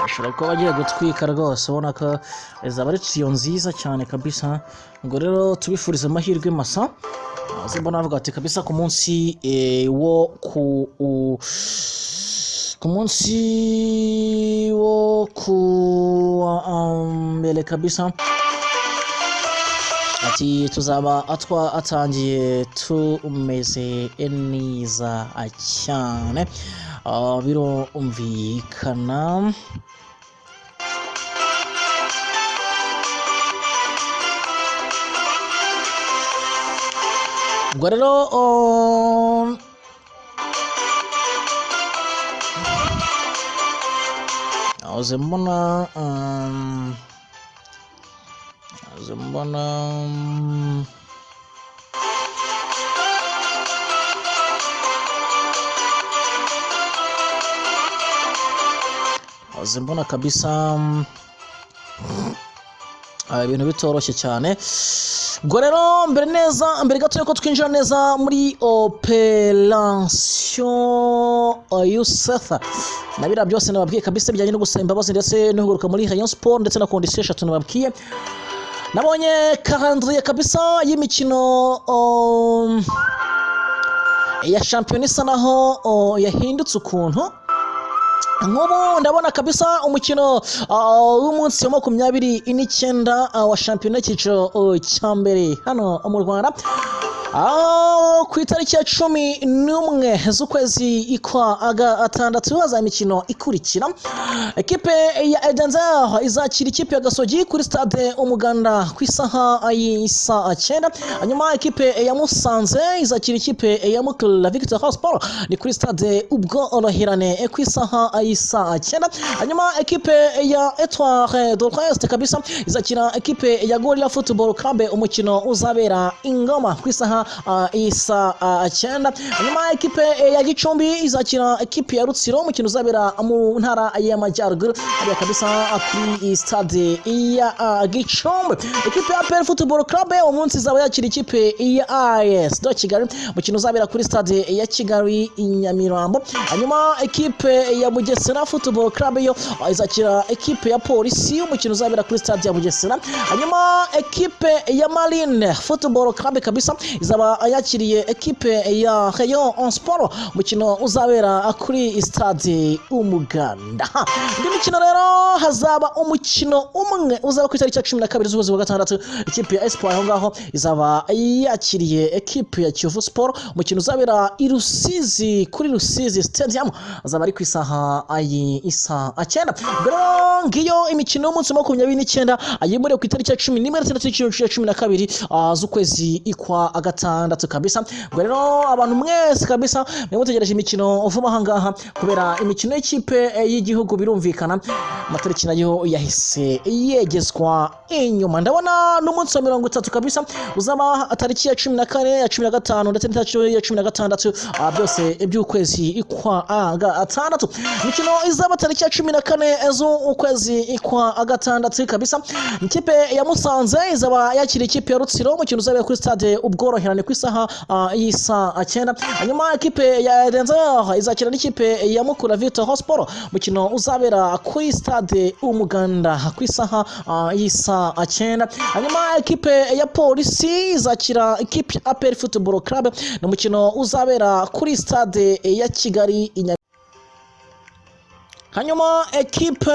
Bashobora kuba bagiye gutwika rwose, ubona ko izaba ari trio nziza cyane kabisa. Ngo rero tubifurize amahirwe masa. Mbona bavuga ati kabisa ku munsi wo ku wa mbere kabisa, ati tuzaba atwa atangiye tumeze neza cyane. Birumvikana. Ubwo rero nahoze mbona nahoze mbona nahoze mbona kabisa ibintu bitoroshye cyane. Ubwo rero mbere neza, mbere gato yuko twinjira neza muri Operation Youssef na biriya byose nababwiye kabisa bijyanye no gusaba imbabazi ndetse no kugaruka muri Rayon Sport ndetse na condition eshatu nababwiye, nabonye calendrier kabisa y'imikino ya shampiyona isa naho yahindutse ukuntu. Nk'ubu ndabona kabisa umukino w'umunsi wa 29 wa shampiyona y'icyiciro cya mbere hano mu Rwanda, ku itariki ya 11 z'ukwezi kwa gatandatu haza imikino ikurikira: ekipe ya Etincelles izakira ikipe ya Gasogi kuri Stade Umuganda ku isaha y'isaa 9. Hanyuma ekipe ya Musanze izakira ikipe ya Mukura Victory Sport, ni kuri Stade Ubworoherane ku isaha y'isaa 9. Hanyuma ekipe ya Etoile de l'Est kabisa izakira ekipe ya Gorilla Football Club, umukino uzabera i Ngoma ku isaha y'isaa 9. Hanyuma ekipe ya Gicumbi izakira ekipe ya Rutsiro, umukino uzabera mu Ntara y'Amajyaruguru hariya kabisa kuri Stade ya Gicumbi. Ekipe ya APR Football Club uwo munsi izaba yakira ikipe ya AS de Kigali, umukino uzabera kuri Stade ya Kigali i Nyamirambo. Hanyuma ekipe ya Bugesera Football Club yo izakira ekipe ya Polisi, umukino uzabera kuri Stade ya Bugesera. Hanyuma ekipe ya Marine Football Club kabisa izaba yakiriye ekipe ya Rayon Sport, umukino uzabera kuri Stade Umuganda. Indi mikino rero, hazaba umukino umwe uzaba ku itariki ya 12 z'ukwezi kwa gatandatu. Ikipe ya Espoir aho ngaho izaba yakiriye ekipe ya Kiyovu Sport, umukino uzabera i Rusizi kuri Rusizi Stadium, azaba ari ku isaha y'isaa 9. Ubwo rero ngiyo imikino y'umunsi wa 29 yimuriwe ku itariki ya 11 ndetse na ya 12 z'ukwezi kwa gatandatu kabisa. Ubwo rero abantu mwese kabisa mwe mutegereje imikino vuba aha ngaha, kubera imikino y'ikipe y'igihugu, birumvikana amatariki nayo yahise yegezwa inyuma. Ndabona n'umunsi wa 30 kabisa uzaba tariki ya 14, ya 15 ndetse n'itariki ya 16, byose by'ukwezi kwa gatandatu. Imikino izaba tariki ya 14 z'ukwezi kwa gatandatu kabisa, ikipe ya Musanze izaba yakira ikipe ya Rutsiro, umukino uzabera kuri Stade Ubworoherane ku isaha y'isaa 9. Hanyuma ekipe ya Etincelles izakira n'ikipe ya Mukura Victory Sport, umukino uzabera kuri Stade Umuganda ku isaha y'isaa 9. Hanyuma ekipe ya Polisi izakira ikipe ya APR Football Club, ni umukino uzabera kuri Stade ya Kigali i Hanyuma ekipe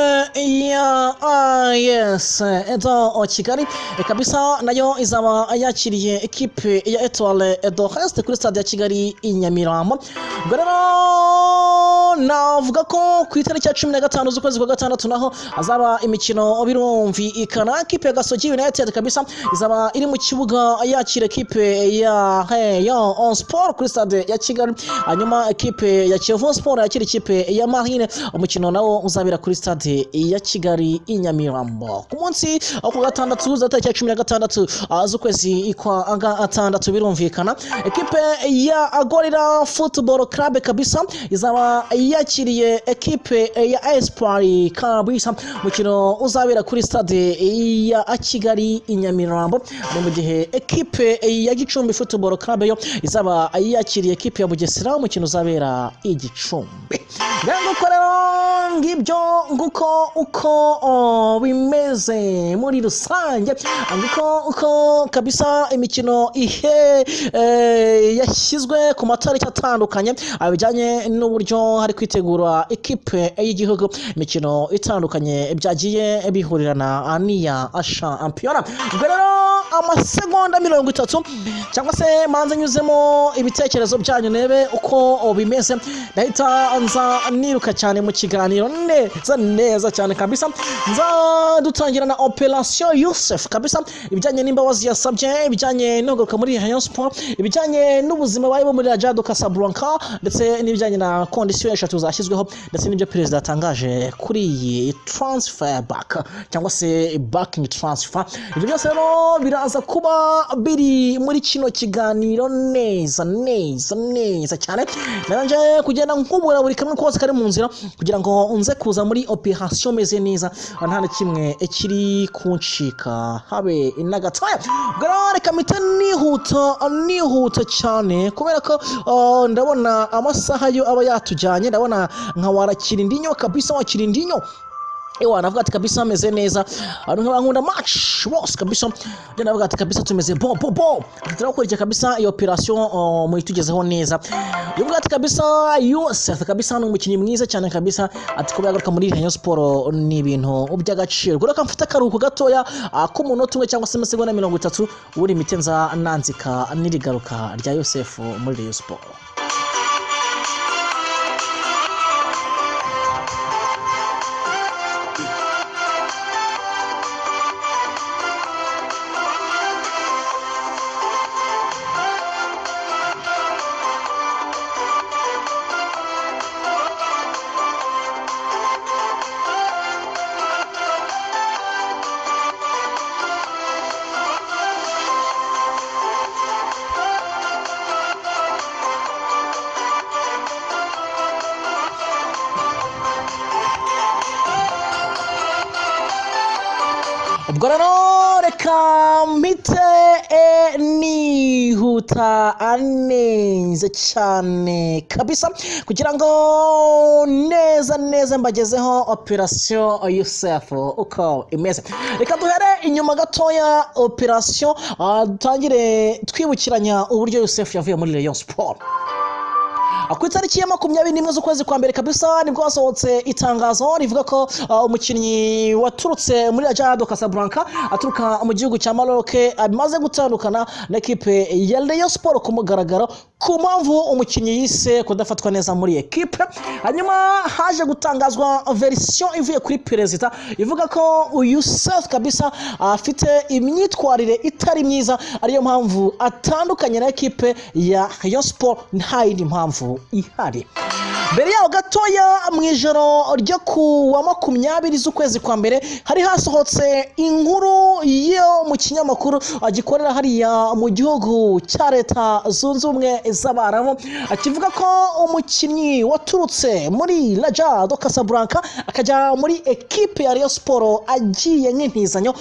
ya AS de Kigali kabisa nayo izaba yakiriye ekipe ya Etoile de l'Est kuri Stade ya Kigali i Nyamirambo. Ubwo rero navuga ko ku itariki ya 15 z'ukwezi kwa gatandatu naho hazaba imikino, birumvikana. Ekipe ya Gasogi United kabisa izaba iri mu kibuga yakira ekipe ya Rayon Sport kuri Stade ya Kigali. Hanyuma ekipe ya Kiyovu Sport yakira ikipe ya Marine, umukino nawo uzabera kuri Stade ya Kigali i Nyamirambo. Ku munsi wo ku gatandatu za tariki ya 16 z'ukwezi kwa gatandatu, birumvikana ekipe ya Gorilla Football Club kabisa izaba yakiriye ekipe ya Espoir kabisa, umukino uzabera kuri Stade ya Kigali i Nyamirambo. Ni mu gihe ekipe ya Gicumbi Football Club yo izaba yakiriye ekipe ya Bugesera, umukino uzabera i Gicumbi. Ngaho rero ngibi. Ngibyo, nguko uko bimeze muri rusange, nguko uko kabisa imikino ihe yashyizwe ku matariki atandukanye, bijyanye n'uburyo hari kwitegura ikipe y'igihugu, imikino itandukanye byagiye bihurirana n'iya shampiyona. Ubwo rero amasegonda 30 cyangwa se manze nyuzemo ibitekerezo byanyu, nebe uko bimeze, ndahita nza niruka cyane mu kiganiro neza neza cyane kabisa. Nza dutangira na Operation Yusef kabisa, ibijyanye n'imbabazi yasabye, ibijyanye no kugaruka muri Rayon Sport, ibijyanye n'ubuzima barimo muri Raja de Casablanca, ndetse n'ibijyanye na condition eshatu zashyizweho, ndetse n'ibyo perezida yatangaje kuri iyi transfer back cyangwa se backing transfer. Ibyo byose rero biraza kuba biri muri kino kiganiro neza neza neza cyane. Naranje kugenda nkubura buri kamwe kose kari mu nzira kugira ngo nze kuza muri operation meze neza, nta na kimwe kiri kuncika habe na gatoya. Ubwo rero reka mpite nihuta nihuta cyane, kubera ko ndabona amasaha yo aba yatujyanye. Ndabona nka warakira indinyo kabisa, wakira indinyo. Ewa, navuga ati kabisa ameze neza, abantu nk'abankunda match bose kabisa. Njye navuga ati kabisa tumeze bon bon bon, turakurikira kabisa iyo operation muyitugezeho neza. Yavuga ati kabisa Yusef kabisa ni umukinnyi mwiza cyane kabisa, ati kuba yagaruka muri Rayon Sport ni ibintu by'agaciro. Reka mfate akaruhuko gatoya k'umunota umwe cyangwa se amasegonda 30, ubundi mpite nza nanzika n'irigaruka rya Yusef muri Rayon Sport. Ubwo rero reka mpite nihuta neza cyane kabisa kugira ngo neza neza mbagezeho Operation Yusef uko imeze. Reka duhere inyuma gatoya operation, dutangire twibukiranya uburyo Yusef yavuye muri Rayon Sport. Ku itariki ya 21 z'ukwezi kwa mbere kabisa nibwo hasohotse itangazo rivuga ko umukinnyi waturutse muri Raja de Casablanca, aturuka mu gihugu cya Maroc, amaze gutandukana na ekipe ya Rayon Sport ku mugaragaro ku mpamvu umukinnyi yise kudafatwa neza muri ekipe. Hanyuma haje gutangazwa version ivuye kuri perezida ivuga ko Yusef kabisa afite imyitwarire itari myiza, ariyo mpamvu atandukanye na ekipe ya Rayon Sport, nta yindi mpamvu ihari. Mbere yaho gatoya, mu ijoro ryo ku wa 20 z'ukwezi kwa mbere, hari hasohotse inkuru yo mu kinyamakuru gikorera hariya mu gihugu cya Leta Zunze Ubumwe z'Abarabu, kivuga ko umukinnyi waturutse muri Raja de Casablanca akajya muri ekipe ya Rayon Sport agiye nk'intizanyo,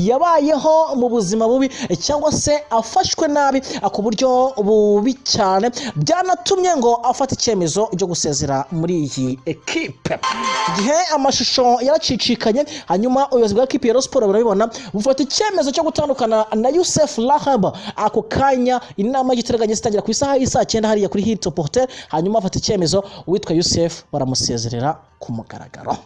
yabayeho mu buzima bubi cyangwa se afashwe nabi ku buryo bubi cyane, byanatumye ngo afata icyemezo cyo gusezera muri iyi ekipe. Iki gihe amashusho yaracicikanye, hanyuma ubuyobozi bwa ekipe ya Rayon Sport burabibona, bufata icyemezo cyo gutandukana na Yusef Rahab ako kanya. Inama y'igitaraganya itangira ku isaha y'isaa 9 hariya kuri Hilton Hotel, hanyuma afata icyemezo, uwitwa Yusef baramusezerera ku mugaragaro.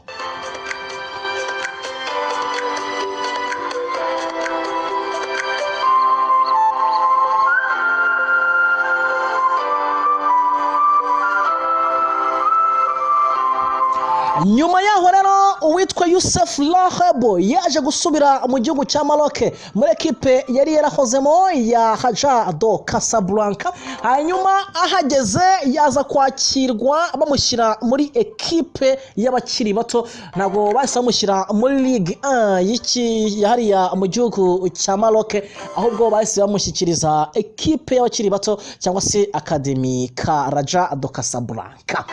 Nyuma yaho rero uwitwa Yusef Rahab yaje gusubira mu gihugu cya Maroc muri ekipe yari yarahozemo ya Raja de Casablanca. Hanyuma ahageze yaza kwakirwa, bamushyira muri ekipe y'abakiri bato. Ntabwo bahise bamushyira muri Ligue 1 y'iki hariya mu gihugu cya Maroc, ahubwo bahise bamushyikiriza ekipe y'abakiri bato cyangwa se academy ka Raja de Casablanca.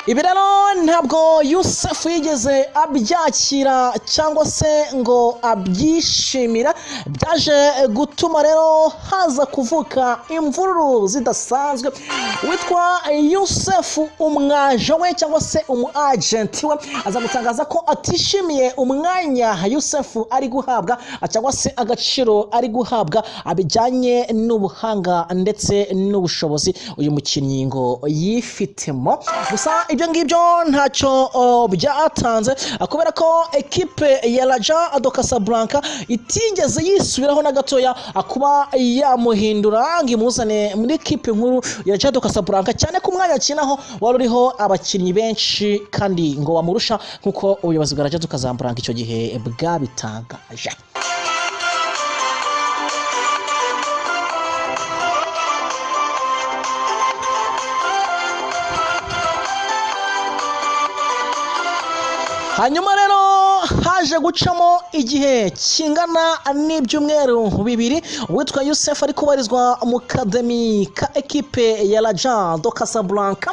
Ibi rero Ntabwo Youssef yigeze abyakira cyangwa se ngo abyishimira. Byaje gutuma rero haza kuvuka imvururu zidasanzwe. Witwa Youssef, umwaje we cyangwa se umu agent we, aza gutangaza ko atishimiye umwanya Youssef ari guhabwa cyangwa se agaciro ari guhabwa bijyanye n'ubuhanga ndetse n'ubushobozi uyu mukinnyi ngo yifitemo. Gusa ibyo ngibyo ntacyo byatanze, kubera ko ekipe ya Raja de Casablanca itigeze yisubiraho na gatoya kuba yamuhindura ngo imuzane muri ekipe nkuru ya Raja de Casablanca, cyane ko umwanya akinaho wari uriho abakinnyi benshi kandi ngo bamurusha, nk'uko ubuyobozi bwa Raja de Casablanca icyo gihe bwabitangaje. Hanyuma rero haje gucamo igihe kingana n'ibyumweru 2, uwitwa Youssef ari kubarizwa mu academy ka ekipe ya Raja de Casablanca.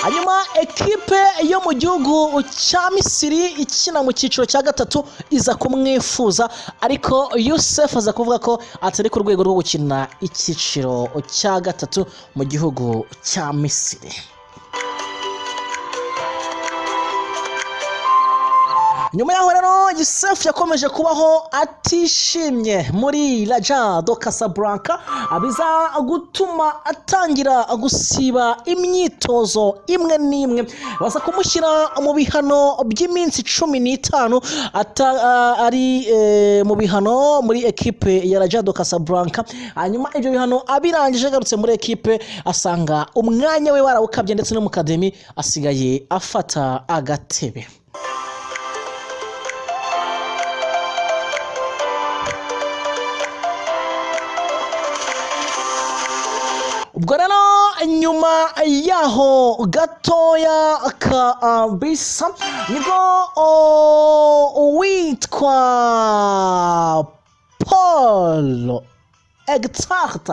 Hanyuma ekipe yo mu gihugu cya Misiri ikina mu cyiciro cya gatatu iza kumwifuza, ariko Youssef aza kuvuga ko atari ku rwego rwo gukina icyiciro cya gatatu mu gihugu cya Misiri. Nyuma yaho rero Youssef yakomeje kubaho atishimye muri Raja de Casablanca, biza gutuma atangira gusiba imyitozo imwe n'imwe, baza kumushyira mu bihano by'iminsi 15 ari mu bihano muri ekipe ya Raja de Casablanca. Hanyuma ibyo bihano abirangije, agarutse muri ekipe asanga umwanya we warawukabye, ndetse no mu academy asigaye afata agatebe. Ubwo rero nyuma yaho gatoya kabisa nibwo uwitwa Paul Egtart,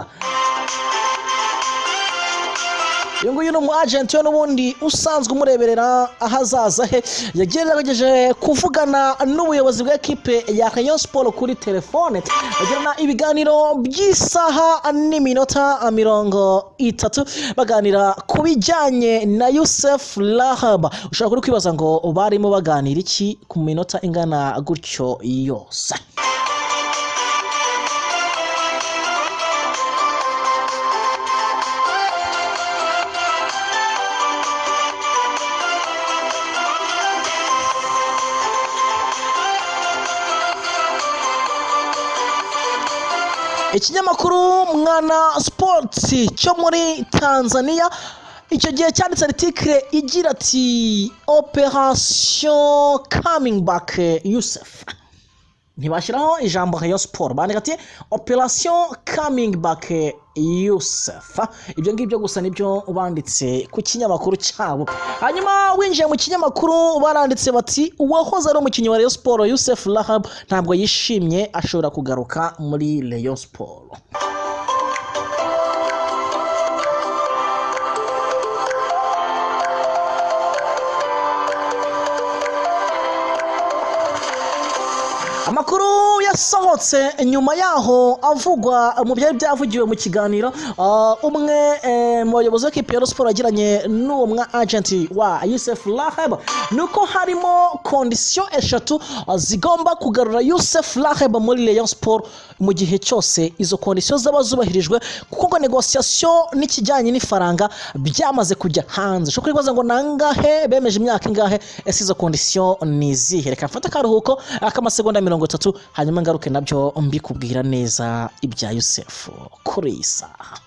uyu nguyu ni umu agent we n'ubundi usanzwe umureberera ahazaza he, yagerageje kuvugana n'ubuyobozi bwa ekipe ya Rayon Sport kuri telefone, bagirana ibiganiro by'isaha n'iminota 30 baganira ku bijyanye na Youssef Rahab. Ushobora kuri kwibaza ngo barimo baganira iki ku minota ingana gutyo yose. Ikinyamakuru Mwana Sports cyo muri Tanzania icyo gihe cyanditse article igira ati "Operation Coming Back Youssef". Ntibashyiraho ijambo Rayon Sport, bandika ati "Operation Coming Back Youssef". Ibyo ngibyo gusa nibyo banditse ku kinyamakuru cyabo. Hanyuma winjiye mu kinyamakuru baranditse bati uwahoze ari umukinnyi wa Rayon Sport Youssef Rahab ntabwo yishimye, ashobora kugaruka muri Rayon Sport. Amakuru yasohotse nyuma yaho avugwa mu byari byavugiwe mu kiganiro umwe mu bayobozi b'ekipe ya Rayon Sport yagiranye n'uwo mwa agent wa Youssef Rahab, ni uko harimo condition 3 zigomba kugarura Youssef Rahab muri Rayon Sport mu gihe cyose izo condition zaba zubahirijwe, kuko ngo négociation n'ikijyanye n'ifaranga byamaze kujya hanze. Ushobora kwibaza ngo nangahe bemeje, imyaka ingahe, ese izo condition ni izihe? Reka mfate akaruhuko k'amasegonda 30, hanyuma ngaruke nabyo mbikubwira neza ibya Youssef kuri iyi saha.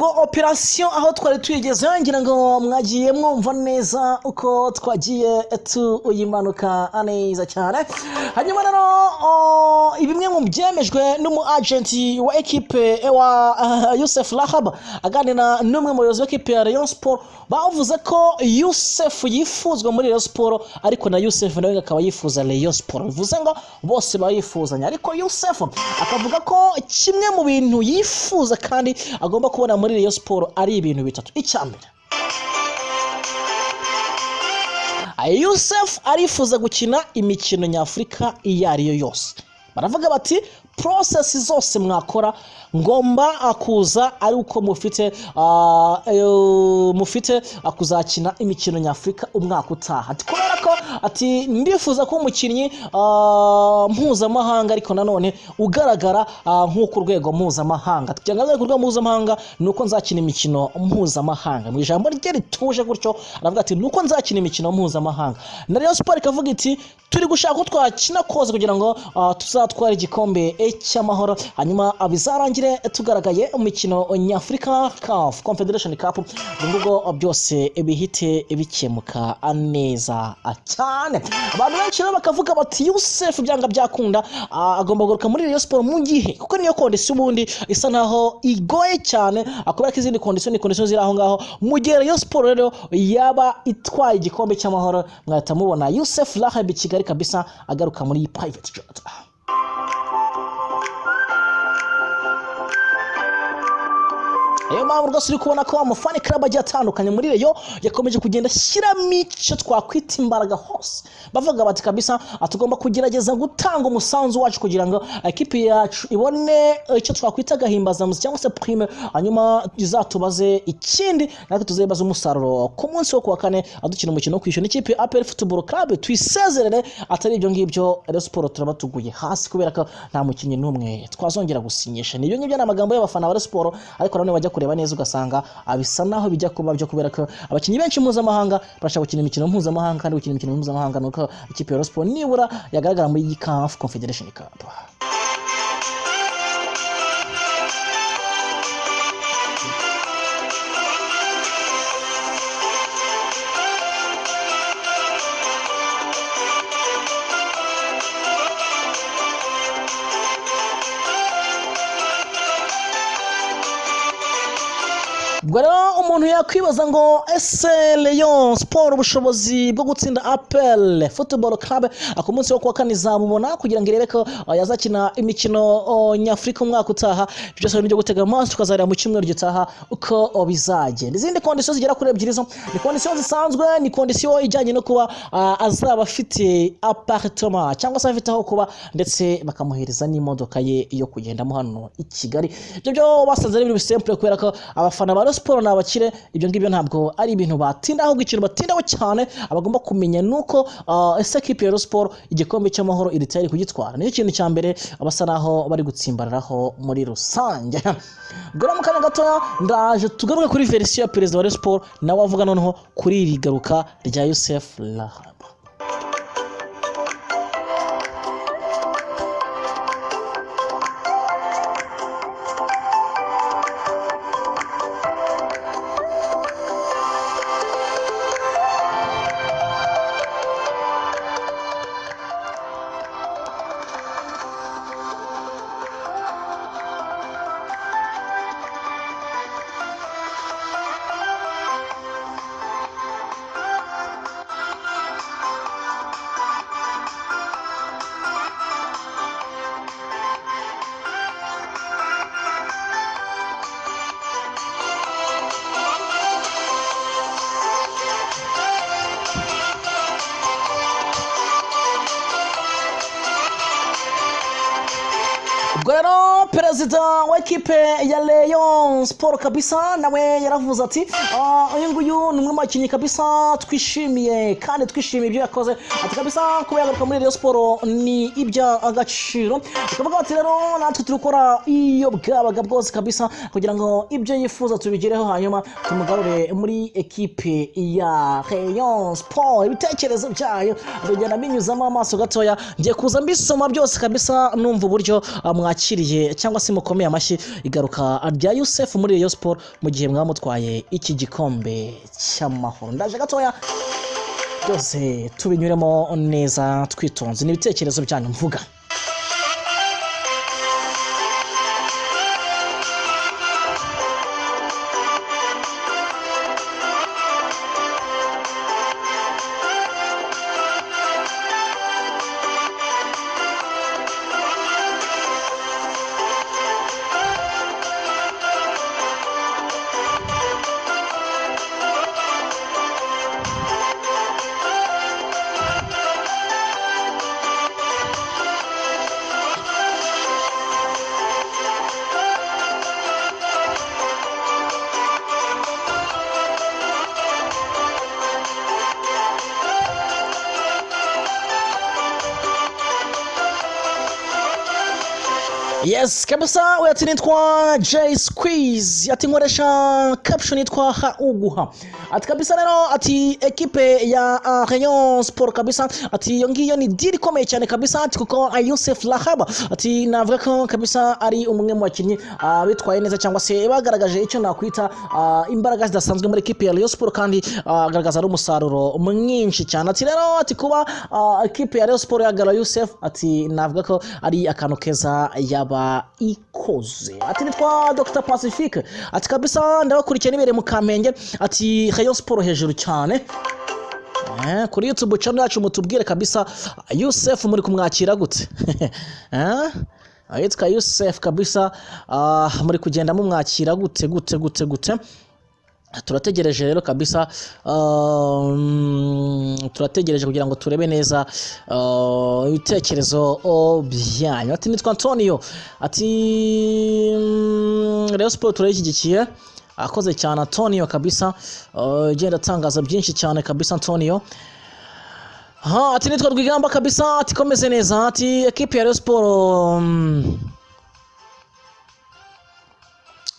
Ubwo operasiyo aho twari tuyigeze, ngira ngo mwagiye mwumva neza uko twagiye tuyimanuka neza cyane. Hanyuma rero bimwe mu byemejwe n'umu agent wa ekipe wa Youssef Rahab aganira n'umwe mu bayobozi w'ekipe ya Rayon Sport, bavuze ko Youssef yifuzwa muri Rayon Sport, ariko na Youssef nawe akaba yifuza Rayon Sport, bivuze ngo bose barifuzanya. Ariko Youssef akavuga ko kimwe mu bintu yifuza kandi agomba kubona muri Rayon Sport ari ibintu bitatu. Icya mbere, Youssef arifuza gukina imikino nyafurika iyo ari yo yose. Baravuga bati: "Process zose mwakora, ngomba kuza ari uko mufite kuzakina imikino nyafurika umwaka utaha." Ati kubera ko, ati ndifuza kuba umukinnyi mpuzamahanga, ariko nanone ugaragara nk'uko urwego mpuzamahanga. Kugira ngo ku rwego mpuzamahanga ni uko nzakina imikino mpuzamahanga. Mu ijambo rye rituje gutyo aravuga ati: "Ni uko nzakina imikino mpuzamahanga." Na Rayon Sport ikavuga iti: "Turi gushaka ko twakina kose kugira ngo tuzatware igikombe cy'amahoro, hanyuma bizarangire tugaragaye mu mikino nyafurika, CAF Confederation Cup, ubwo ngubwo byose bihite bikemuka neza cyane." Abantu benshi rero bakavuga bati: "Youssef byanga byakunda agomba kugaruka muri Rayon Sport mu gihe, kuko niyo condition ubundi isa naho igoye cyane, kubera ko izindi condition ni condition ziri aho ngaho." Mu gihe Rayon Sport rero yaba itwaye igikombe cy'amahoro, mwahita mubona Youssef Rahab i Kigali kabisa, agaruka muri private jet. Niyo mpamvu rwose uri kubona ko ama fan club agiye atandukanye muri Rayon yakomeje kugenda ashyiramo icyo twakwita imbaraga hose, bavuga bati: "Kabisa tugomba kugerageza gutanga umusanzu wacu kugira ngo ekipi yacu ibone icyo twakwita agahimbazamusyi cyangwa se prime, hanyuma izatubaze ikindi, natwe tuzayibaze umusaruro ku munsi wo kuwa kane dukina umukino wo kwishyura n'ikipe ya APR Football Club, tuyisezerere. Atari ibyo ngibyo, Rayon Sport turaba tuguye hasi, kubera ko nta mukinnyi n'umwe twazongera gusinyisha." Ni ibyo ngibyo, ni amagambo y'abafana ba Rayon Sport. Ariko nanone wajya kureba neza ugasanga bisa naho bijya kuba byo, kubera ko abakinnyi benshi mpuzamahanga barashaka gukina imikino mpuzamahanga, kandi gukina imikino mpuzamahanga ni uko ikipe ya Rayon Sport nibura yagaragara muri CAF Confederation Cup. Ubwo rero umuntu yakwibaza ngo: ese Rayon Sport ubushobozi bwo gutsinda APR Football Club ku munsi wo kuwa kane izabubona kugira ngo irebe ko yazakina imikino nyafurika umwaka utaha? Byose ni ibyo gutega amaso, tukazareba mu cyumweru gitaha uko bizagenda. Izindi condition zigera kuri ebyiri zo ni condition zisanzwe, ni condition ijyanye no kuba azaba afite appartement cyangwa se afite aho kuba, ndetse bakamuhereza n'imodoka ye yo kugendamo hano i Kigali. Ibyo byo basanze ari ibintu simple, kubera ko abafana ba Rayon Sport ni abakire. Ibyo ngibyo ntabwo ari ibintu batinda, ahubwo ikintu batindaho cyane abagomba kumenya ni uko ese ekipe ya Rayon Sport igikombe cy'amahoro iri tayari kugitwara? Nicyo kintu cya mbere basa naho bari gutsimbararaho muri rusange. Ubwo rero mu kanya gatoya ndaje tugaruke kuri version ya perezida wa Rayon Sport, nawe avuga noneho kuri iri garuka rya Youssef Rahab. Ubwo rero perezida wa ekipe ya Rayon Sport kabisa nawe yaravuze ati: "Uyu nguyu ni umwe mu bakinnyi kabisa twishimiye, kandi twishimiye ibyo yakoze." Ati: "Kabisa kuba yagaruka muri Rayon Sport ni iby'agaciro." Bakavuga bati: "Rero natwe turi gukora iyo bwabaga bwose kabisa kugira ngo ibyo yifuza tubigereho, hanyuma tumugarure muri ekipe ya Rayon Sport." Ibitekerezo byayo bigenda binyuzamo amaso gatoya, ngiye kuza mbisoma byose kabisa, numva uburyo mwakiriye. Mwakiriye cyangwa se mukomeye amashyi igaruka rya Youssef muri Rayon Sport mu gihe mwamutwaye iki gikombe cy'amahoro? Ndaje gatoya, byose tubinyuremo neza twitonze. Ni ibitekerezo byanyu mvuga. Yes, kabisa. We ati nitwa J Squeeze, ati nkoresha caption yitwa ha uguha. Ati kabisa rero, ati ekipe ya Rayon Sport kabisa, ati iyo ngiyo ni deal ikomeye cyane kabisa, ati kuko Youssef Rahaba, ati navuga ko kabisa ari umwe mu bakinnyi bitwaye neza cyangwa se bagaragaje icyo nakwita imbaraga zidasanzwe muri ekipe ya Rayon Sport, kandi agaragaza n'umusaruro mwinshi cyane. Ati rero, ati kuba ekipe ya Rayon Sport yagara Youssef, ati navuga ko ari akantu keza yaba ikoze. Ati nitwa Dr Pacifique, ati kabisa ndabakurikiye nibereye mu Kamenge, ati Rayon Sport hejuru cyane. Kuri YouTube channel yacu mutubwire kabisa, Youssef muri kumwakira gute? Ayitwa Youssef kabisa, muri kugenda mumwakira gute gute gute gute? Turategereje rero kabisa, turategereje kugira ngo turebe neza ibitekerezo byanyu. Ati nitwa Antonio, ati Rayon Sport turayishyigikiye. Akoze cyane Antonio kabisa, ugenda atangaza byinshi cyane kabisa Antonio. Ha, ati nitwa Rwigamba kabisa, ati komeze neza, ati ekipe ya Rayon Sport,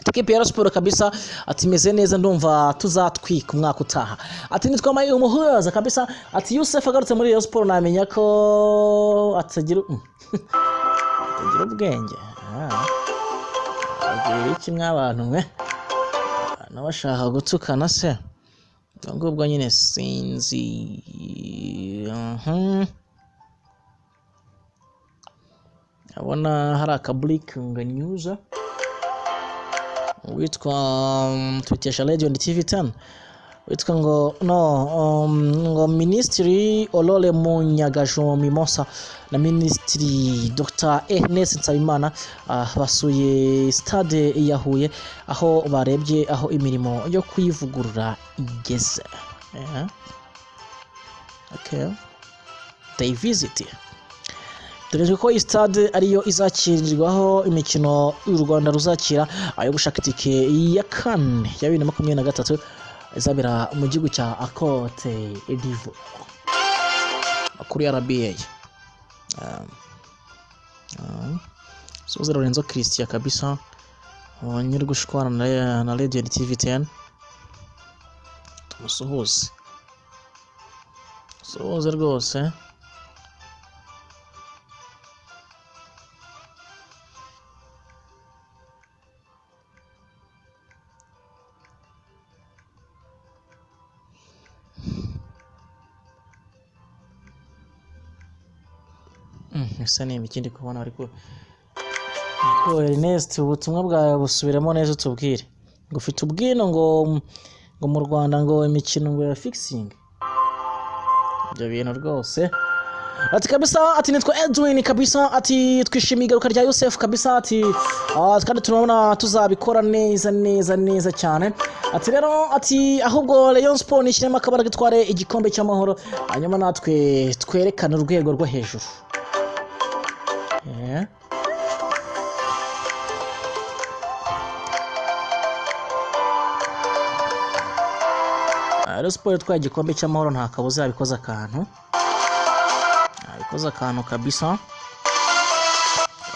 ekipe ya Rayon Sport kabisa, ati imeze neza, ndumva tuzatwika umwaka utaha. Ati nitwa Mayi Umuhuza kabisa, ati Youssef agarutse muri Rayon Sport namenya ko atagira ubwenge. Agira iki mw'abantu mwe? Abantu bashaka gutukana se? Ubwo ngubwo nyine sinzi. Ndabona hari aka breaking news witwa tubikesha Radio and TV 10, witwa ngo no ngo Minisitiri Aurore Munyagaju Mimosa na Minisitiri Dr Ernest Nsabimana basuye stade ya Huye, aho barebye aho imirimo yo kuyivugurura igeze. Okay. They visit. Dore ko iyi stade ariyo izakirirwaho imikino u Rwanda ruzakira ayo gushaka itike ya kane ya 2023 izabera mu gihugu cya Cote d'Ivoire. Amakuru ya RBA. Suze Lorenzo Christian kabisa, nyiri gushwana na Radio TV 10, tumusuhuze suhuze rwose. Ese ni ibiki ndi kubona? Ariko Ernest, ubutumwa bwawe busubiremo neza utubwire ngo ufite ubwino ngo mu Rwanda ngo imikino ngo ya fixing ibyo bintu rwose. Ati kabisa, ati nitwa Edwin kabisa, ati twishimiye igaruka rya Youssef kabisa, ati kandi turabona tuzabikora neza neza neza cyane. Ati rero, ati ahubwo Rayon Sport nishyiremo akabaraga itware igikombe cy'amahoro, hanyuma natwe twerekane urwego rwo hejuru. Rayon Sport itwaye igikombe cy'amahoro nta kabuza yabikoze akantu, yabikoze akantu kabisa,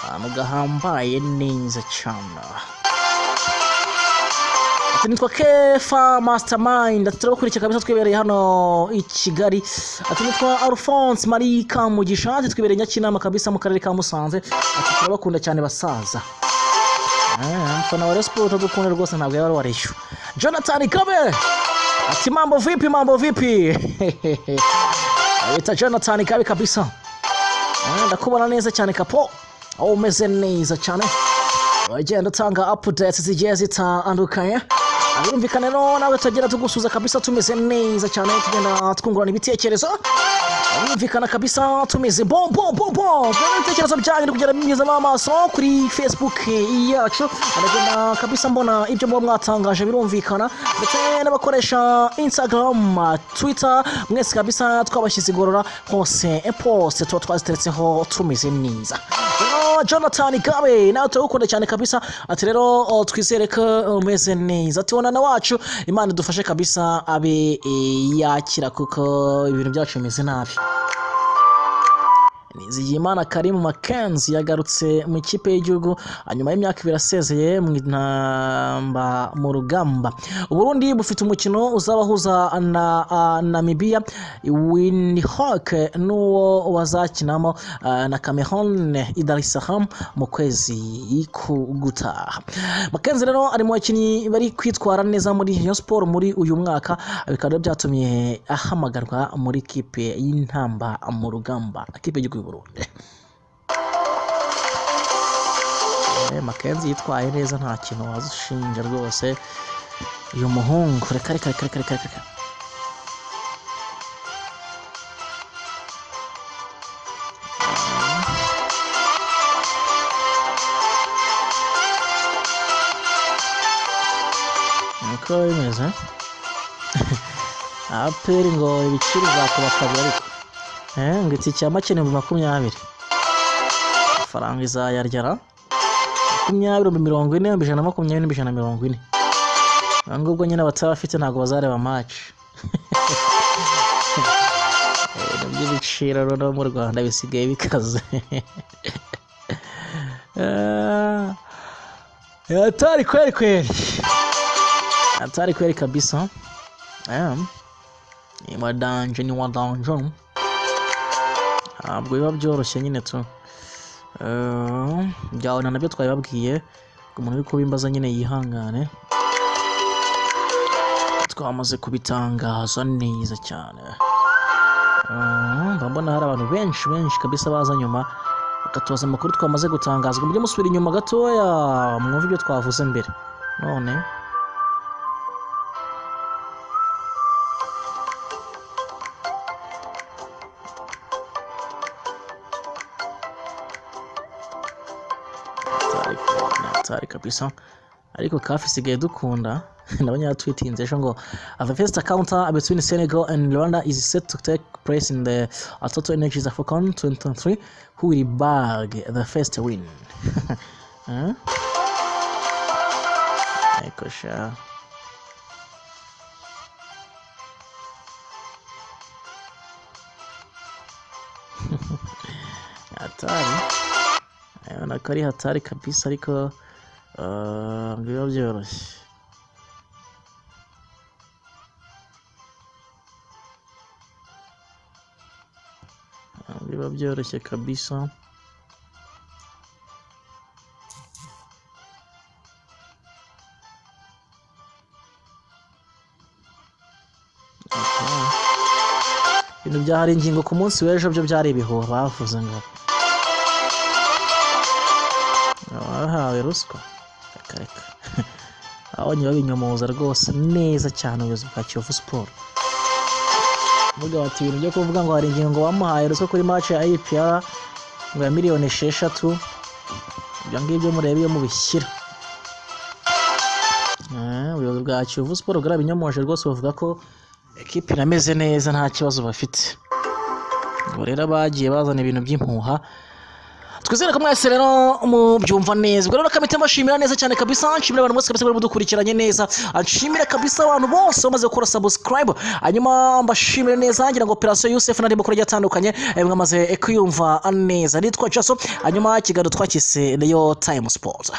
akantu gahambaye neza cyane. Ati nitwa Kefa Mastermind, ati turabakurikira kabisa twibereye hano i Kigali. Ati nitwa Alphonse Marie Kamugisha, ati twibereye Nyakinama kabisa mu karere ka Musanze, ati turabakunda cyane basaza. Umufana wa Rayon Sports utadukunda rwose ntabwo yaba ari uwa Rayon. Jonathan Gabe ati mambo vipi, mambo vipi? Bita Jonathan Gabe kabisa. Ndakubona neza cyane kapo, aho umeze neza cyane, wagenda utanga updates zigiye zitandukanye. Birumvikana rero nawe tugenda tugusuza kabisa, tumeze neza cyane, tugenda twungurana ibitekerezo. Birumvikana kabisa tumeze bon bon bon bon. Ibitekerezo byanyu kugera binyuzamo amaso kuri Facebook yacu, ndagenda kabisa mbona ibyo muba mwatangaje. Birumvikana ndetse n'abakoresha Instagram, Twitter, mwese kabisa twabashyize igorora hose, post tuba twaziteretseho tumeze neza. Rero Jonathan Gabe nawe turagukunda cyane kabisa. Ati rero twizere ko umeze neza. Ati na wacu Imana idufashe kabisa abe yakira kuko ibintu byacu bimeze nabi. Nizigiyimana Karim Mackenzie yagarutse mu ikipe y'igihugu nyuma y'imyaka 2 asezeye mu intamba mu rugamba. Uburundi bufite umukino uzabahuza na Namibia Windhoek n'uwo bazakinamo na Cameroon i Dar es Salaam mu kwezi gutaha. Mackenzie rero ari mu bakinnyi bari kwitwara neza muri Rayon Sport muri uyu mwaka, bikaba rero byatumye ahamagarwa muri kipe y'intamba mu rugamba, ikipe y'igihugu y'u Burundi. Mackenzie yitwaye neza, nta kintu wazushinja rwose uyu muhungu. Reka reka reka reka reka reka. Niko bimeze. APR ngo ibiciro bizakuba kabiri, ariko ngo itike ya make ni 20,000, amafaranga izayaryara 20, 40,000, 120,000 n'140,000. Ubwo nyine abatabafite ntabwo bazareba match. Nabyo ibiciro no mu Rwanda bisigaye bikaze. Hatari kweli kweli, hatari kweli kabisa. Ni wa danger, ni wa danger, ntabwo biba byoroshye nyine tu. Byabona nabyo twabibabwiye, umuntu uri kubimbaza nyine yihangane, twamaze kubitangaza neza cyane. Mba mbona hari abantu benshi benshi kabisa baza nyuma bakatubaza amakuru twamaze gutangaza. Mujye musubira inyuma gatoya mwumve ibyo twavuze mbere. None hatari kabisa, ariko CAF isigaye dukunda. Nabonye yatwitinze ejo ngo the first encounter between Senegal and Rwanda is set to take place in the Total Energies AFCON 2023. Who will bag the first win? Eh? Ariko sha, hatari, urabona ko ari hatari kabisa, ariko biba byoroshye. Biba byoroshye kabisa. Okay. Ibintu byahari ingingo ku munsi w'ejo byo byari ibihuha, bavuze ngo bahawe ruswa. Reka reka, abonye babinyomoza rwose neza cyane. Ubuyobozi bwa Kiyovu Sport bavuga bati ibintu byo kuvuga ngo hari ingingo bamuhaye ruswa kuri match ya APR ngo ya miliyoni 6, ibyo ngibyo murebe iyo mubishyira. Ubuyobozi bwa Kiyovu Sport bwarabinyomoje rwose, bavuga ko ekipe irameze neza, nta kibazo bafite. Ubwo rero bagiye bazana ibintu by'impuha. Twizere ko mwese rero mubyumva neza. Ubwo rero kamite mbashimira neza cyane kabisa, nshimira abantu bose kabisa bari mudukurikiranye neza, nshimira kabisa abantu bose bamaze gukora subscribe, hanyuma mbashimire neza. Ngira ngo operation Yusef n'andi makuru agiye atandukanye mwamaze kuyumva neza. Nitwa Jaso, hanyuma ikiganiro twakise Rayon Time Sports.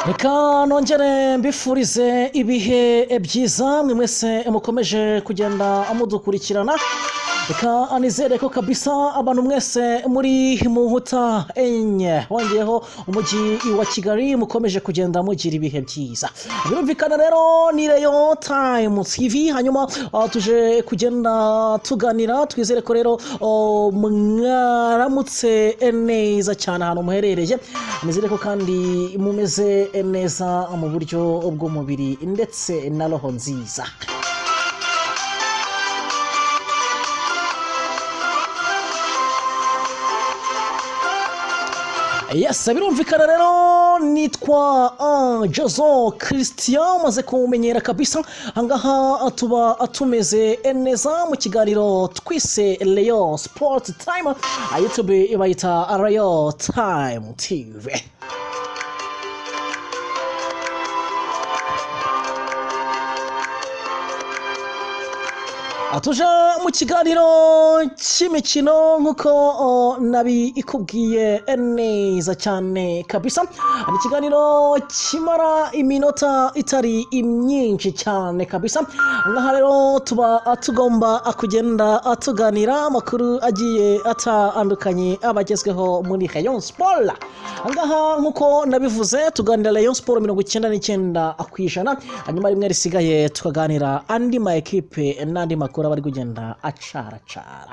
Reka nongere mbifurize ibihe byiza mwe mwese mukomeje kugenda mudukurikirana. Reka nizere ko kabisa abantu mwese muri mu nkuta enye, wongeyeho umujyi wa Kigali, mukomeje kugenda mugira ibihe byiza. Birumvikana rero ni Rayon Time TV, hanyuma tuje kugenda tuganira. Twizere ko rero mwaramutse neza cyane ahantu muherereye. Nizere ko kandi mumeze neza mu buryo bw'umubiri ndetse na roho nziza. Yes, birumvikana rero nitwa Jason Christian, umaze kumenyera kabisa. Ahangaha tuba tumeze neza mu kiganiro twise Rayon Sport Time, YouTube bayita Rayon Time TV. Tuje mu kiganiro cy'imikino nk'uko nabikubwiye neza cyane kabisa. Ni ikiganiro kimara iminota itari myinshi cyane kabisa. Ngaha rero tuba tugomba kugenda tuganira amakuru agiye atandukanye abagezweho muri Rayon Sport. Ngaha nk'uko nabivuze, tuganira Rayon Sport 99%, hanyuma rimwe risigaye tukaganira andi ma ekipe n'andi makuru aba ari kugenda acaracara.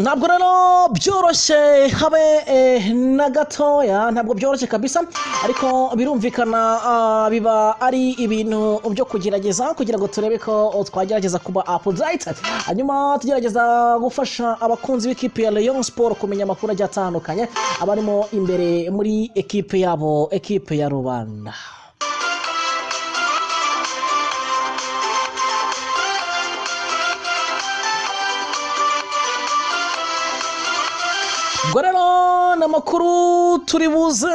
Ntabwo rero byoroshye habe na gatoya, ntabwo byoroshye kabisa, ariko birumvikana biba ari ibintu byo kugerageza kugira ngo turebe ko twagerageza kuba update, hanyuma tugerageza gufasha abakunzi b'ikipe ya Rayon Sport kumenya amakuru agiye atandukanye abarimo imbere muri ekipe yabo, ekipe ya rubanda. Ubwo rero ni amakuru turi buze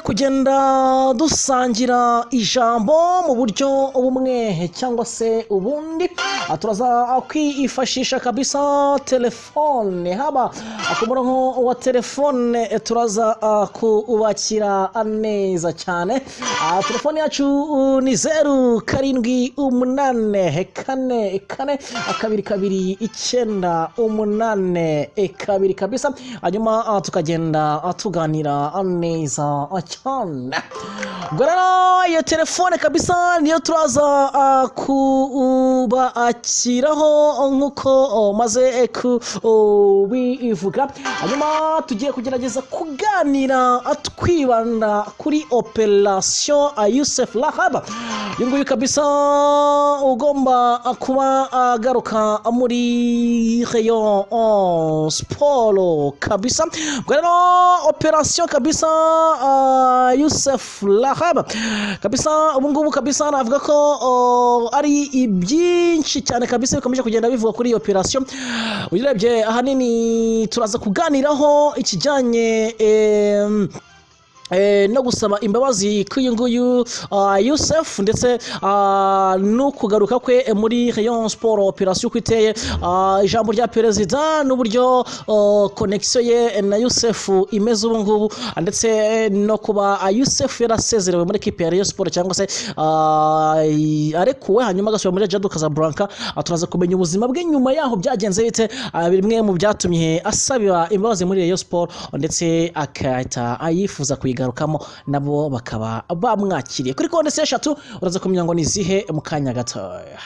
kugenda dusangira ijambo mu buryo bumwe cyangwa se ubundi. Turaza kwifashisha kabisa telefone, haba ku murongo wa telefone turaza kubakira neza cyane. Telefone yacu ni 078444 2298 2 kabisa, hanyuma tukagenda tuganira neza cyane. Ubwo rero iyo telefone kabisa niyo turaza kubakiraho nk'uko maze kubivuga, hanyuma tugiye kugerageza kuganira twibanda kuri operation Youssef Rahab. Uyu nguyu kabisa ugomba kuba agaruka muri Rayon Sport kabisa. Ubwo rero operation kabisa Youssef Rahab kabisa ubu ngubu kabisa navuga ko ari ibyinshi cyane kabisa bikomeje kugenda bivuga kuri iyi operation. Urebye ahanini turaza kuganiraho ikijyanye no gusaba imbabazi k'uyu nguyu Youssef, ndetse no kugaruka kwe muri Rayon Sport, operation uko iteye, ijambo rya perezida n'uburyo connection ye na Youssef imeze ubu ngubu, ndetse no kuba Youssef yarasezerewe muri ekipe ya Rayon Sport cyangwa se arekuwe hanyuma agasubira muri Jado Casablanca. Turaza kumenya ubuzima bwe nyuma yaho byagenze bite, bimwe mu byatumye asabira imbabazi muri Rayon Sport ndetse akahita ayifuza kuyigarukamo, nabo bakaba bamwakiriye. Kuri konti 3 uraza kumenya ngo ni izihe mu kanya gatoya.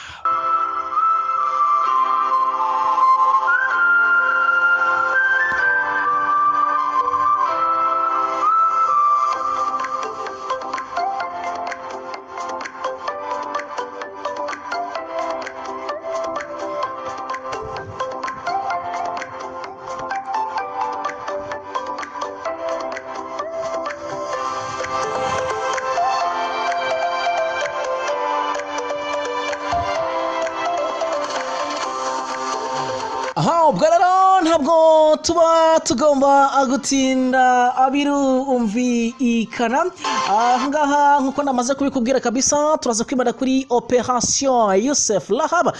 Aha ubwo rero Ntabwo tuba tugomba gutinda, birumvikana. Ahangaha, nk'uko namaze kubikubwira kabisa, turaza kwibanda kuri Operation Youssef Rharb,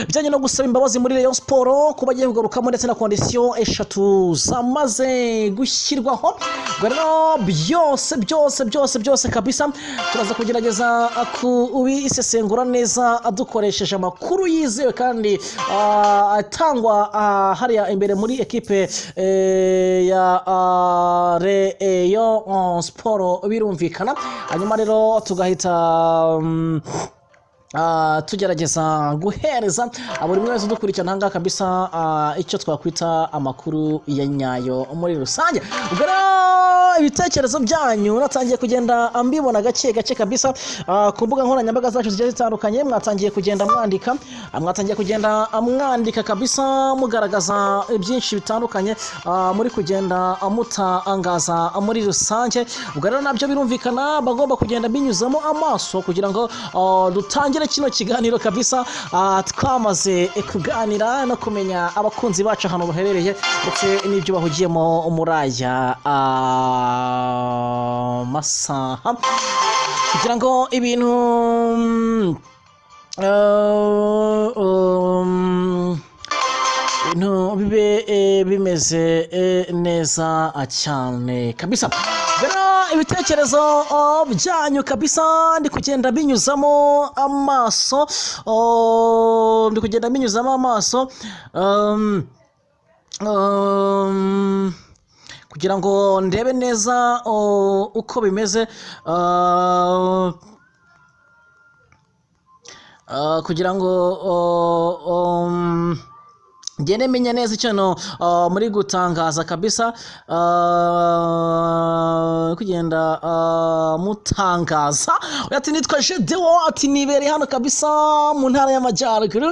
bijyanye no gusaba imbabazi muri Rayon Sport, kuba agiye kugarukamo, ndetse na condition eshatu zamaze gushyirwaho. Ubwo rero byose byose byose byose kabisa turaza kugerageza kubisesengura neza dukoresheje amakuru yizewe kandi atangwa hariya imbere muri ekipe ya Rayon Sport, birumvikana. Hanyuma rero tugahita tugerageza guhereza buri umwe wese udukurikirana ahangaha kabisa icyo twakwita amakuru ya nyayo muri rusange. Ubwo rero ibitekerezo byanyu natangiye kugenda mbibona gake gake kabisa ku mbuga nkoranyambaga zacu zigiye zitandukanye. Mwatangiye kugenda mwandika kabisa, mugaragaza byinshi bitandukanye muri kugenda mutangaza muri rusange. Ubwo rero nabyo birumvikana, bagomba kugenda binyuzamo amaso kugira ngo dutangire kino kiganiro kabisa twamaze kuganira no kumenya abakunzi bacu ahantu baherereye ndetse n'ibyo bahugiyemo muri aya masaha, kugira ngo ibintu bibe bimeze neza cyane kabisa. Rero ibitekerezo byanyu kabisa ndi kugenda binyuzamo amaso, ndi kugenda binyuzamo amaso kugira ngo ndebe neza uko bimeze, kugira ngo ngende menya neza ikintu muri gutangaza kabisa, kugenda mutangaza. Ati: "Nitwa Jedeo," ati: "Nibereye hano kabisa mu ntara y'Amajyaruguru,"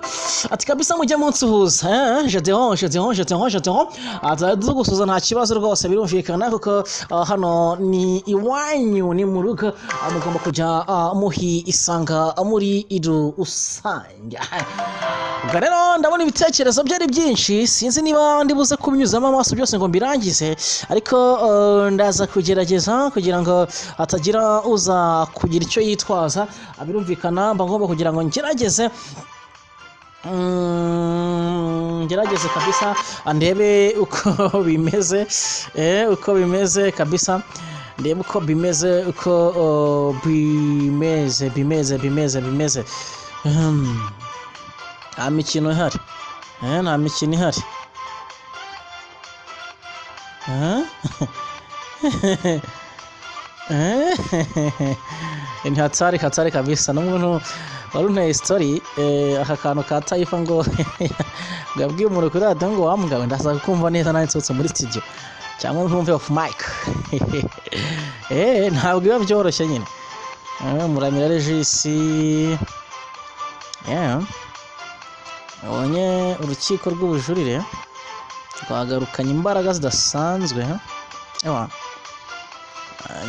ati: "Kabisa mujye munsuhuza." Jedeo, Jedeo, Jedeo, Jedeo, ati tugusuhuza nta kibazo rwose, birumvikana, kuko hano ni iwanyu, ni mu rugo, mugomba kujya muhisanga muri rusange. Ubwo rero ndabona ibitekerezo byari byinshi, sinzi niba ndi buze kubinyuzamo amaso byose ngo mbirangize, ariko ndaza kugerageza kugira ngo hatagira uza kugira icyo yitwaza. Birumvikana, mba ngomba kugira ngo ngerageze, ngerageze kabisa ndebe uko bimeze, uko bimeze kabisa, ndebe uko bimeze, uko bimeze bimeze bimeze bimeze. Nta mikino ihari, nta mikino ihari. Eh? Ni hatari hatari kabisa. N'umuntu wari unteye story, aka kantu ka Taifa, ngo yabwiye umuntu kuri radiyo ngo: "Wa mugabo, ndaza kumva neza nanjye nsohotse muri studio cyangwa nkumve off mic." Ntabwo biba byoroshye nyine. Muramira Regis, yeah. Abonye urukiko rw'ubujurire rwagarukanye imbaraga zidasanzwe, ewa,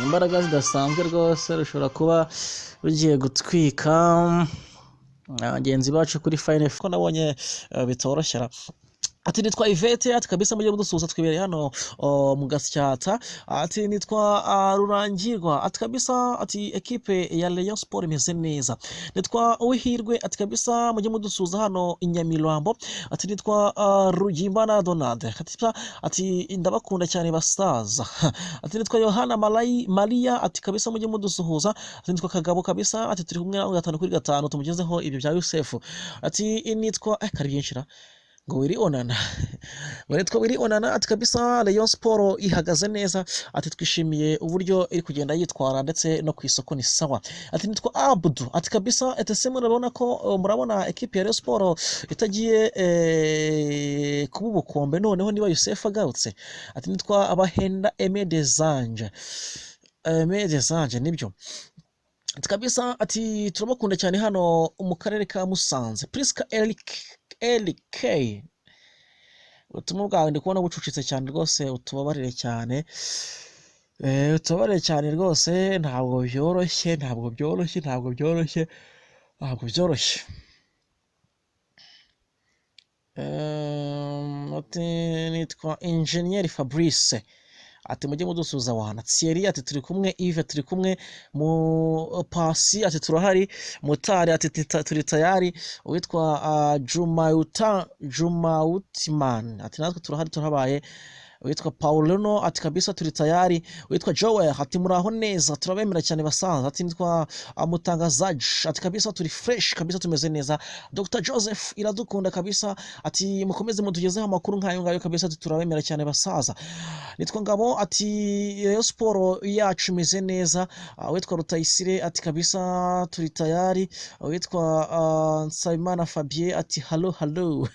imbaraga zidasanzwe rwose, rushobora kuba rugiye gutwika bagenzi bacu kuri Fine, ko nabonye bitoroshye. Ati: "Nitwa Ivete," ati: "Kabisa mujye mudusuhuza, twibereye hano mu Gasyata." Ati: "Nitwa Rurangirwa," ati: "Kabisa," ati: "ekipe ya Rayon Sport imeze neza." Nitwa Uwihirwe, ati: "Kabisa mujye mudusuhuza hano i Nyamirambo." Ati: "Nitwa Rugimbana Donald," ati: "Ndabakunda cyane basaza." Ati: "Nitwa Yohana Malayi Maria," ati: "Kabisa mujye mudusuhuza." Ati: "Nitwa Kagabo kabisa," ati: "Turi kumwe nawe 5 kuri 5, tumugezeho ibyo bya Yusefu." Ati: "Nitwa kari byinshi ra." Ngo Wiri Onana, ngo nitwa Wiri Onana, ati: "Kabisa Rayon Sport ihagaze neza," ati: "Twishimiye uburyo iri kugenda yitwara, ndetse no ku isoko ni sawa." Ati: "Nitwa Abdu," ati: "Kabisa ese murabona ko murabona ekipe ya Rayon Sport itagiye kuba ubukombe noneho niba Yusef agarutse?" Ati: "Nitwa Abahenda Aime Desange, Aime Desange nibyo." Ati: "Kabisa," ati: "Turabakunda cyane hano mu karere ka Musanze." Priska Eric Eric, ubutumwa bwawe ndi kubona bucucitse cyane rwose, utubabarire cyane, utubabarire cyane rwose. Ntabwo byoroshye, ntabwo byoroshye, ntabwo byoroshye, ntabwo byoroshye. Ati nitwa Engineer Fabrice, ati mujye mudusuhuza wana. Thierry ati turi kumwe, Yves turi kumwe, mu Pasi ati turahari, Mutari ati turi tayari, uwitwa Jumauta Jumautiman ati natwe turahari, turahabaye, uwitwa Paulino ati kabisa turi tayari, uwitwa Joel ati muraho neza, turabemera cyane basaza, ati nitwa Mutangazaji, ati kabisa turi fresh kabisa, tumeze neza. Dr Joseph Iradukunda kabisa ati mukomeze mutugezeho amakuru nk'ayo ngayo kabisa, ati turabemera cyane basaza. Nitwa Ngabo ati Rayon Sport yacu imeze neza. Uwitwa Rutayisire ati kabisa turi tayari. Uwitwa Nsabimana Fabien ati hello hello.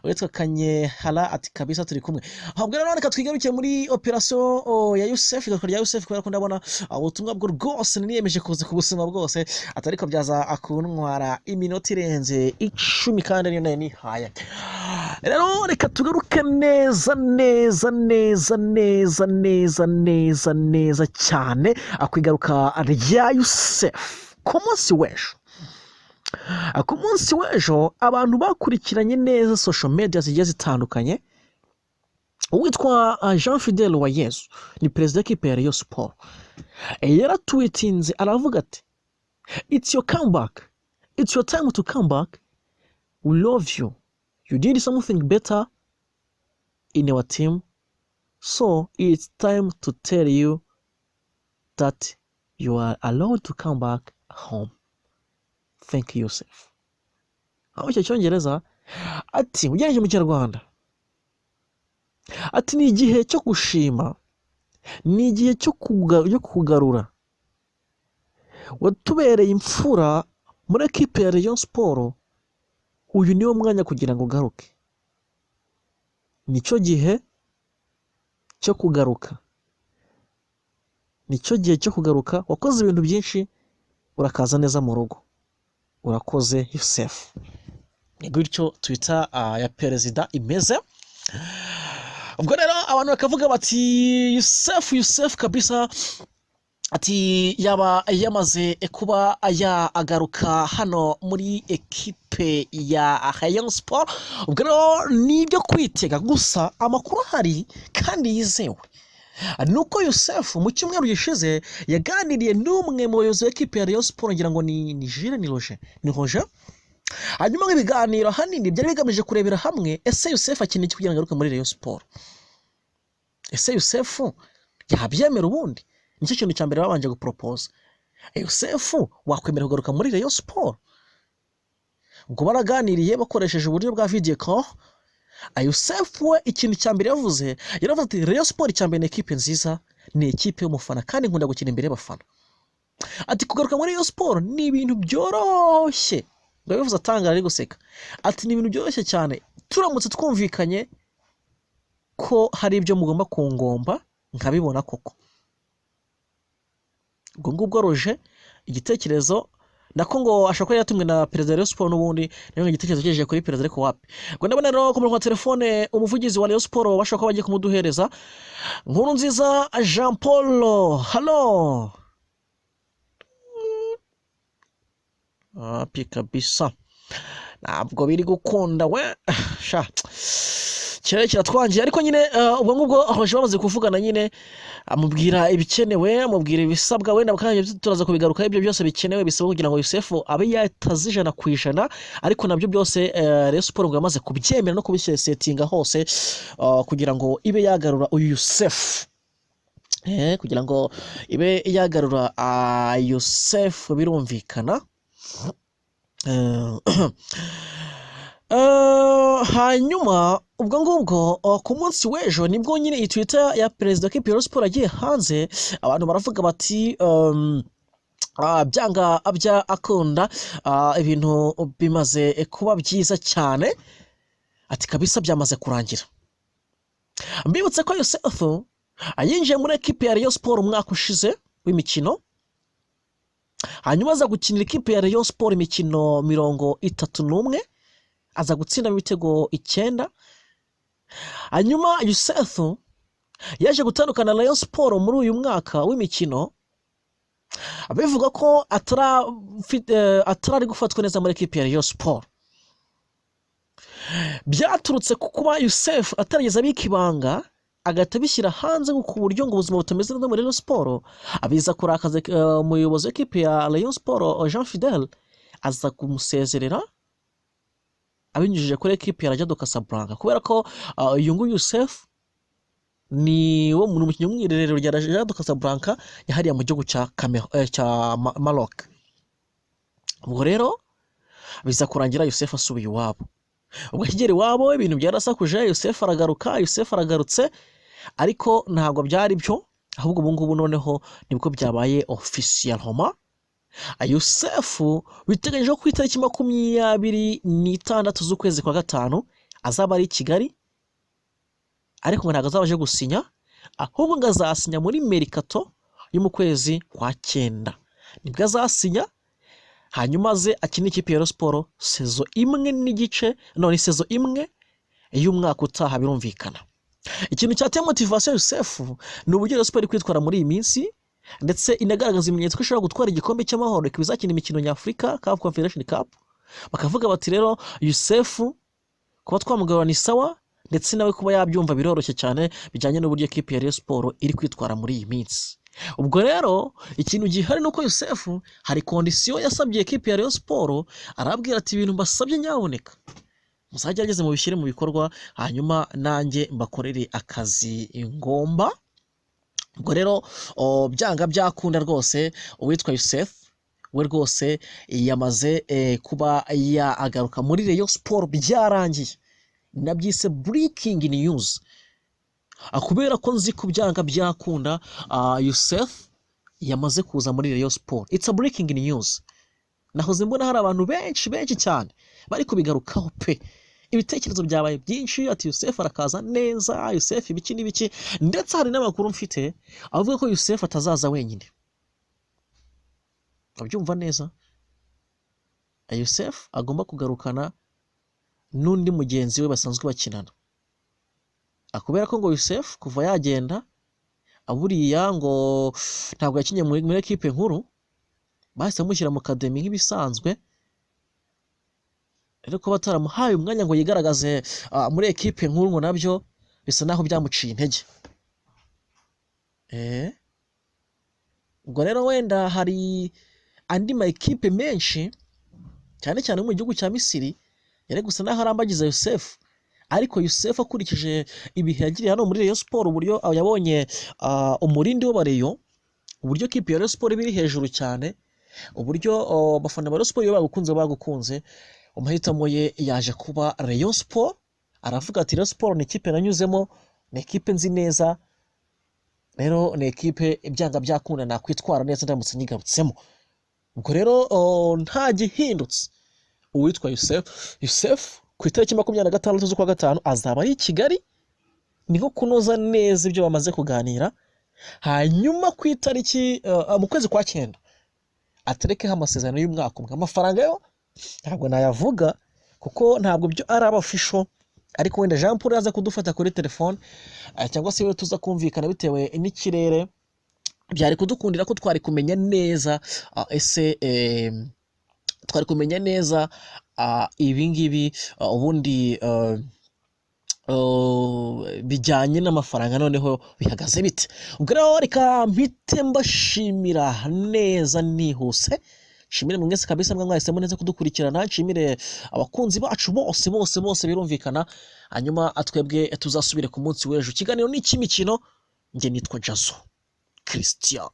Uwitwa Kanyehala ati kabisa turi kumwe. Ahubwo rero reka twigaruke muri operation ya Yusef, igaruka rya Yusef, kubera ko ndabona ubutumwa bwo rwose niyemeje kuza kubusoma bwose, atari ko byaza akuntwara iminota irenze 10 kandi ariyo nayo nihaye. Rero reka tugaruke neza neza neza neza neza neza neza cyane akwigaruka rya Yusef ku munsi w'ejo. Ku munsi w'ejo, abantu bakurikiranye neza social media zigiye zitandukanye, uwitwa Jean Fidele Uwayezu ni perezida w'ikipe ya Rayon Sport, yaratwitinze aravuga ati: "It's your comeback, it's your time to come back. We love you, you did something better in our team, so it's time to tell you that you are allowed to come back home. Thank you, Yusef." Aho icyo cyongereza ati ugereranije mu Kinyarwanda ati ni igihe cyo gushima, ni igihe cyo kugarura, watubereye imfura muri ekipe ya Rayon Sport, uyu niwo mwanya kugira ngo ugaruke, nicyo gihe cyo kugaruka, nicyo gihe cyo kugaruka, wakoze ibintu byinshi, urakaza neza mu rugo, urakoze Yusef. Ni gutyo Twitter ya perezida imeze. Ubwo rero abantu bakavuga bati Yusef, Yusef kabisa, ati yaba yamaze kuba yagaruka hano muri ekipe ya Rayon Sport. Ubwo rero ni ibyo kwitega gusa. Amakuru ahari kandi yizewe ni uko Yusef mu cyumweru gishize yaganiriye n'umwe mu bayobozi b'ekipe ya Rayon Sport, ngira ngo ni Jules, ni Roger, ni Roger. Hanyuma ibiganiro ahanini byari bigamije kurebera hamwe ese Yusef akeneye iki kugira ngo agaruke muri Rayon Sport, ese Yusef yabyemera? Ubundi nicyo kintu cya mbere babanje guporopoza: Yusef, wakwemera kugaruka muri Rayon Sport? Ubwo baraganiriye bakoresheje uburyo bwa video call. Yusef we ikintu cya mbere yavuze, yaravuze ati Rayon Sport icya mbere ni ekipe nziza, ni ekipe y'umufana kandi nkunda gukina imbere y'abafana. Ati kugaruka muri Rayon Sport ni ibintu byoroshye. Ngo yabivuze atangara, ari guseka, ati ni ibintu byoroshye cyane turamutse twumvikanye ko hari ibyo mugomba kungomba nkabibona koko. Ubwo ngubwo Roger igitekerezo nako ngo ashobora kuba yatumwe na perezida wa Rayon Sport n'ubundi, niyo ngo igitekerezo cyejeje kuri perezida, ariko wapi. Ngo ndabona rero ku murongo wa telefone umuvugizi wa Rayon Sport bashobora kuba bagiye kumuduhereza, Nkuru Nziza Jean Paul. Hello, wapi kabisa, ntabwo biri gukunda we sha, kirere kiratwangiye. Ariko nyine ubwo ngubwo Roger bamaze kuvugana nyine, amubwira ibikenewe, amubwira ibisabwa, wenda kandi turaza kubigarukaho, ibyo byose bikenewe bisabwa kugira ngo Yusef abe yataze 100%. Ariko nabyo byose Rayon Sport ngo yamaze kubyemera no kubisetinga hose kugira ngo ibe yagarura uyu Yusef, kugira ngo ibe yagarura Yusef, birumvikana. Hanyuma ubwo ngubwo ku munsi w'ejo nibwo nyine iyi Twitter ya perezida wa Rayon Sport agiye hanze, abantu baravuga bati byanga bya akunda, ibintu bimaze kuba byiza cyane, ati kabisa byamaze kurangira. Mbibutse ko Yusef yinjiye muri ekipe ya Rayon Sport umwaka ushize w'imikino, hanyuma aza gukinira ikipe ya Rayon Sport imikino 31, aza gutsindamo ibitego 9. Hanyuma Yusef yaje gutandukana na Rayon Sport muri uyu mwaka w'imikino, bivuga ko atarari gufatwa neza muri ekipe ya Rayon Sport. Byaturutse ku kuba Youssef atarigeze abika ibanga, agahita abishyira hanze ku buryo ngo ubuzima butameze neza muri Rayon Sport, abiza kurakaza umuyobozi w'ikipe ya Rayon Sport, Jean Fidel, aza kumusezerera abinyujije kuri ekipe ya Raja de Casablanca, kubera ko uyu nguyu Youssef ni wo ni umukinnyi wo mu irerero rya Raja de Casablanca yahariye mu gihugu cya cya Maroc. Ubwo rero biza kurangira Youssef asubiye iwabo. Ubwo akigera iwabo, ibintu byarasakuje, Youssef aragaruka, Youssef aragarutse, ariko ntabwo byari byo. Ahubwo ubu ngubu noneho nibwo byabaye officiellement. Youssef biteganyijwe ko ku itariki 26 z'ukwezi kwa gatanu azaba ari i Kigali, ariko ngo ntabwo azaba aje gusinya, ahubwo ngo azasinya muri mercato yo mu kwezi kwa cyenda, nibwo azasinya, hanyuma aze akine ikipe ya Rayon Sport saison imwe n'igice, none saison imwe y'umwaka utaha. Birumvikana, ikintu cyateye motivation Youssef ni uburyo Rayon Sport iri kwitwara muri iyi minsi, ndetse inagaragaza ibimenyetso ko ishobora gutwara igikombe cy'amahoro, ikaba izakina imikino nyafurika, CAF Confederation Cup. Bakavuga bati: "Rero Youssef kuba twamugarura ni sawa, ndetse nawe kuba yabyumva biroroshye cyane, bijyanye n'uburyo ekipe ya Rayon Sport iri kwitwara muri iyi minsi." Ubwo rero ikintu gihari ni uko Youssef hari condition yasabye ekipe ya Rayon Sport, arabwira ati: "Ibintu mbasabye, nyaboneka muzagerageze mubishyire mu bikorwa, hanyuma nanjye mbakorere akazi ngomba." Ubwo rero byanga byakunda rwose, uwitwa Youssef we rwose yamaze kuba yagaruka muri Rayon Sport, byarangiye. Nabyise breaking news kubera ko nzi ko byanga byakunda Youssef yamaze kuza muri Rayon Sport. It's a breaking news. Nahoze mbona hari abantu benshi benshi cyane bari kubigarukaho pe, ibitekerezo byabaye byinshi, ati: "Youssef arakaza neza, Youssef ibiki n'ibiki." Ndetse hari n'amakuru mfite avuga ko Youssef atazaza wenyine. Urabyumva neza, Youssef agomba kugarukana n'undi mugenzi we basanzwe bakinana, kubera ko ngo Youssef kuva yagenda buriya ngo ntabwo yakinnye muri ekipe nkuru, bahise bamushyira mu academy nk'ibisanzwe. Rero kuba bataramuhaye umwanya ngo yigaragaze muri ekipe nkuru, ngo nabyo bisa naho byamuciye intege. Ubwo rero wenda hari andi ma ekipe menshi, cyane cyane mu gihugu cya Misiri, yari gusa naho arambagiza Youssef, ariko Youssef akurikije ibihe yagiriye hano muri Rayon Sport, uburyo yabonye umurindi w'Abareyo, uburyo kipe ya Rayon Sport iba iri hejuru cyane, uburyo abafana ba Rayon Sport iyo bagukunze bagukunze, amahitamo ye yaje kuba Rayon Sport. Aravuga ati: "Rayon Sport ni ikipe nanyuzemo, ni ekipe nzi neza, rero ni ekipe ibyanga byakunda nakwitwara neza ndamutse nyigarutsemo." Ubwo rero nta gihindutse, uwitwa Youssef ku itariki 26 z'ukwa gatanu azaba ari i Kigali, ni nko kunoza neza ibyo bamaze kuganira, hanyuma ku itariki mu kwezi kwa cyenda aterekeho amasezerano y'umwaka umwe. Amafaranga yo ntabwo nayavuga kuko ntabwo byo ari official, ariko wenda Jean Paul yaza kudufata kuri telefone cyangwa se we tuza kumvikana bitewe n'ikirere, byari kudukundira ko twari kumenya neza ese twari kumenya neza ibi ngibi ubundi bijyanye n'amafaranga noneho bihagaze bite. Ubwo rero reka mpite mbashimira neza nihuse, nshimire mwese kabisa mwe mwahisemo neza kudukurikirana, nshimire abakunzi bacu bose bose bose, birumvikana. Hanyuma twebwe tuzasubire ku munsi w'ejo, ikiganiro ni icy'imikino. Njye nitwa Jazo Christian.